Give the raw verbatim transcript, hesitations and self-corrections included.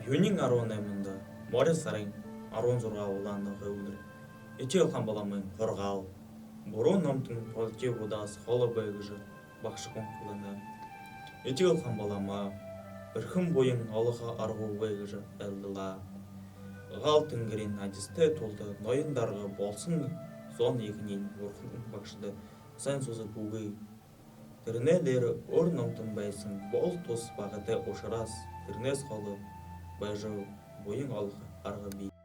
Юуниинь арбан найманда, мори сарын арбан зургаа, Улаан ногой үдэр. Этигэл Хамба Ламын һургаал. Буруу номтон политикуудаас холо бай гэжэ багша хүн хэлэнэ. Этигэл Хамба Лама эрхим буян олохо аргагүй гэжэ айлдалаа. Гал тэнгэриин адистай тулада ноён дарга болоһон зон ехэниинь бурхан багшада сайн сузаг үгы. Тэрэнэй лерэ өөр номтон байһан бол тус багатай ушараас тэрэнһээ холо байжа буян олохо арга бии.